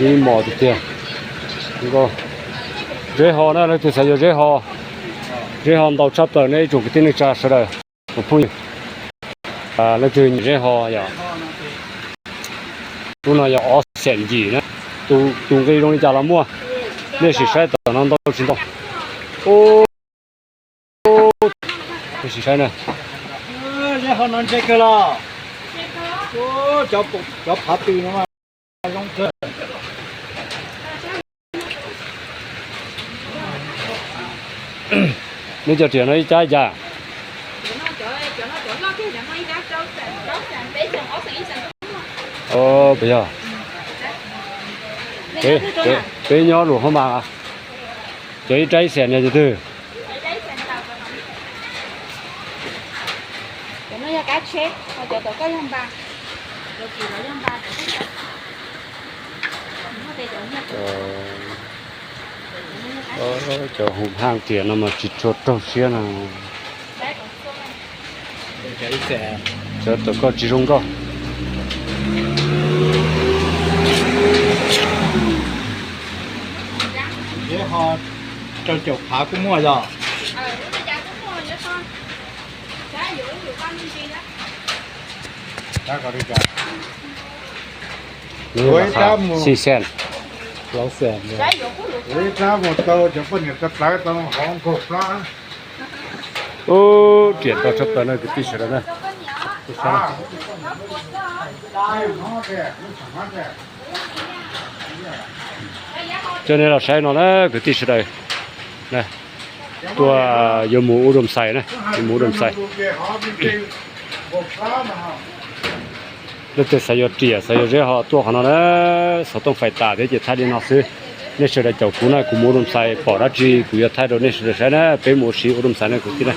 Ib mos tiag tiag. Zeb ho na, leej twg xav yuav zeb ho, zeb ho ntau tshaj plaws ne ib tsoom kwv tij neej tsa sawv daws, phooj ywg. Leej twg nyiam zeb ho yom. Lub no yog ob xees yim na, tus nqi zoo li cas los muaj. Nej sim saib tom no ntau tsis ntau. Sim saib na. Zeb ho no ntse kawg los. Cov phav pw no zoo kawg. Neb cov riam no ib cab li cas? Puas yog? Peb nyob Luam Phab Npas, cov ib rab ib xees no cov twg? Cov hu haj riam no mas tsis tshua raug siab no. Cov tom koj tsis zoo nkauj. Rau caum phav kuj muaj yog. Xi xees. Ib rab mus tau cov poj niam tau plawv tau hov nkaug plab. Ub, riam ntau tshaj plaws no kwv tij sawv daws na. Coj nej los saib no na kwv tij sawv daws. Tuaj yuav mus Ub Doo Xais na, yuav mus Ub Doo Xais. Leej twg xav yuav riam xav yuav zeb ho tuaj qhov no na. Xov tooj fais tas thiab ces thaij li no xwb. Nej sawv daws caum kuv na, kuv mus Ub Doo Xais pom dab tsi kuv yuav thaij rau nej sawv daws saib na. Peb mus ua si Ub Doo Xais na kwv tij na.